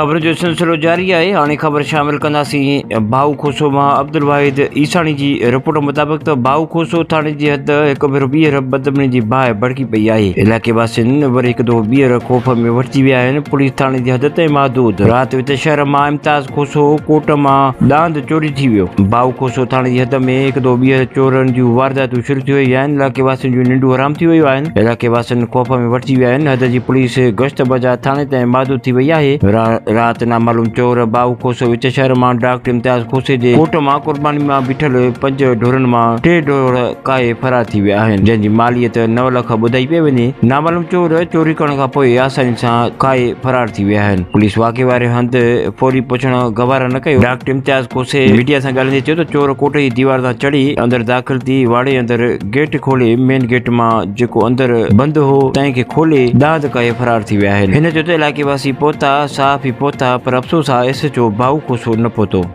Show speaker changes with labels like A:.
A: خبرن جو سلسلو جاري آهي هاڻي خبر شامل ڪنداسين ڀائو کوسو مان عبدالواحد عيساڻي جي رپورٽ مطابق ته ڀائو کوسو ٿاڻي جي حد هڪ ڀيرو ٻيهر بدامني جي باهه ڀڙڪي پئي آهي علائقي واسين وري هڪ دفعو ٻيهر خوف ۾ وٺجي ويا آهن پوليس ٿاڻي جي حد تائين محدود رات وچ شهر مان امتياز کوسو ڪوٽ مان ڏاند چوري ٿي ويو ڀائو کوسو ٿاڻي جي حد ۾ هڪ دفعو ٻيهر چورن جون وارداتون شروع ٿي ويون آهن علائقي واسين جون ننڊون حرام ٿي ويون آهن علائقي واسين خوف ۾ وٺجي ويا آهن، حد جي پوليس گشت بجاء ٿاڻي تائين محدود ٿي وئي آهي، رات نامعلوم چور باهو کوسو وچ شهر مان ڊاڪٽر امتياز کوسي جي ڪوٽ مان قرباني مان بيٺل پنج ڍورن مان ٽي ڍور ڪاهي فرار ٿي ويا آهن، جنهن جي ماليت نو لک ٻڌائي پئي وڃي، نامعلوم چور چوري ڪرڻ کان پوء آساني سان ڪاهي فرار ٿي ويا آهن، پوليس واقعي واري هنڌ فوري پهچڻ گوارا نه ڪيو، ڊاڪٽر امتياز کوسي ميڊيا سان ڳالهائيندي چيو ته چور ڪوٽ جي ديوار تان چڙهي اندر داخل ٿي واڙي اندر گيٽ کولي مين گيٽ مان جيڪو اندر بند هو تنهن کي کولي داد ڪهي فرار ٿي ويا آهن. هن چيو ته علائقي واسي پهتا، صحافي پهتا پر افسوس آ ايس ايڇ او ڀائو کوسو نه پهتو.